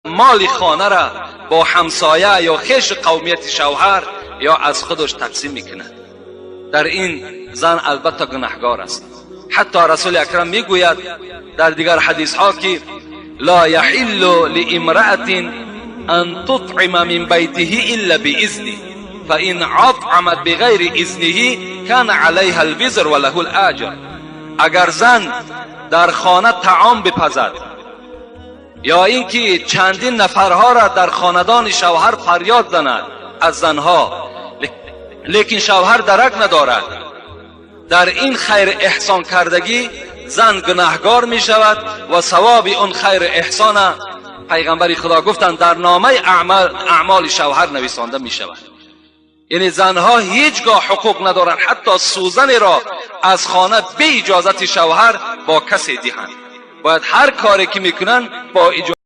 Моли хона ра бо ҳамсоя ё хешу қавмияти шавҳар ё аз худаш тақсим мекунад. Дар ин зан албатта гунаҳгор аст. Ҳатто Расули Акрам мегӯяд дар дигар ҳадисҳо, ки لا يحل لامرأة أن تطعم من بيته إلا بإذنه، فإن أطعمت بغير إذنه كان عليها الوزر وله الأجر. Агар зан дар хона таом бипазад ё ин ки чандин нафарҳоро дар хонадони шавҳар фарёд занад аз занҳо, лекин шавҳар дарак надорад, дар ин хайр эҳсон кардагӣ зан гунаҳгор мешавад ва савоби он хайр эҳсона, пайғамбари Худо гуфтанд, дар номаи аъмоли шавҳар нависонда мешавад. Яъне занҳо ҳеҷ гоҳ ҳуқуқ надоранд, ҳатто сӯзанеро аз хона бе иҷозати шавҳар бо касе диҳанд. Бояд ҳар коре ки мекунанд, бо иҷозат.